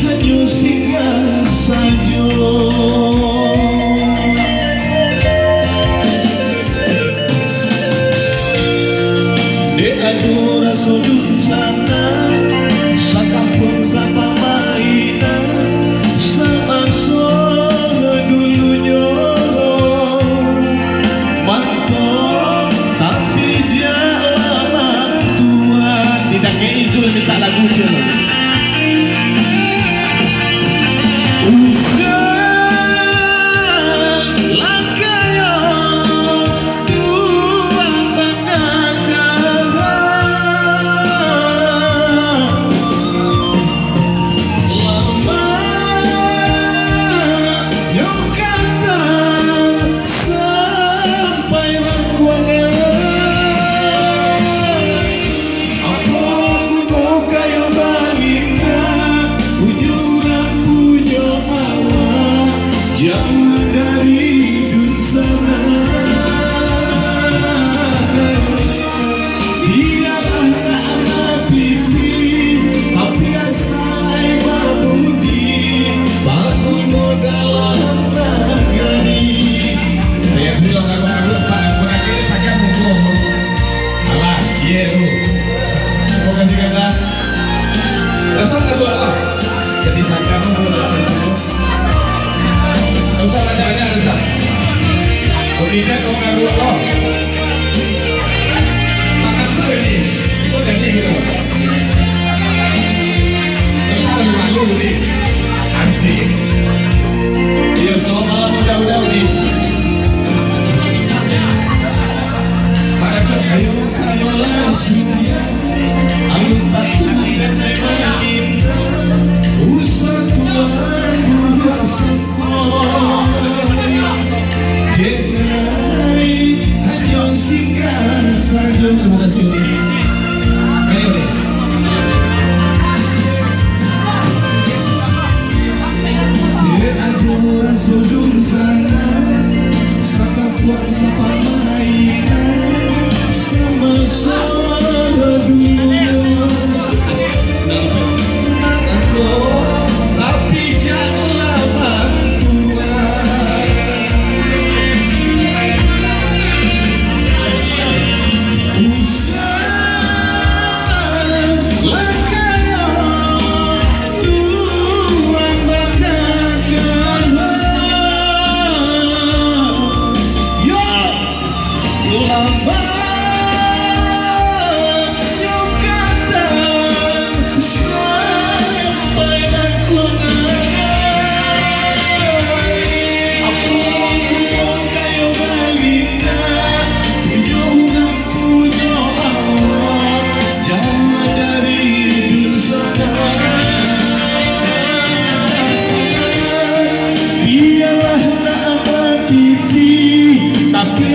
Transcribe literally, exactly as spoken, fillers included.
Hanyo singgah sajo. Dek ado raso dunsanak, sakampuang sapamainan, samaso dulunyo. Mantap, tapi jan lah mantua. Tidak kayak Izul minta lagu, Cil. Sampai rangkuangan. Apo guno kayo balinda, punyo urang punyo awak, jauah dari dunsanak. Bialah nak mati, tapi asai babudi, bangun modal nagari. Ayo, pulang lagu-lagu, Pak, lagu-lagu ini saja monggo. Alah, iya tu. Terima kasih, Kanda. Dasar kedua lah. Jadi saja monggo datang semua. Tak usah banyak-banyak, Reza. Kau tidak, kau ngaruh, kau. Tangan saya ni. Kau jadi gitu. Tak usah malu-malu ni. Asik. Yo, selamat malam, mudah-mudahan ni. Pada kau, ayo, ayo lah, sini. Alun tatu denai baginda, usah tuan buruak sangko. Denai hanyo singgah sajo. Terima kasih. Ayo, deh. Dek ado raso dunsanak, sakapuak sapamainan, samo-samo dulu. Tapi janlah mantua. Usah lah kayo. Punyo awak jauah dari dunsanak. Bialah nak mati, tapi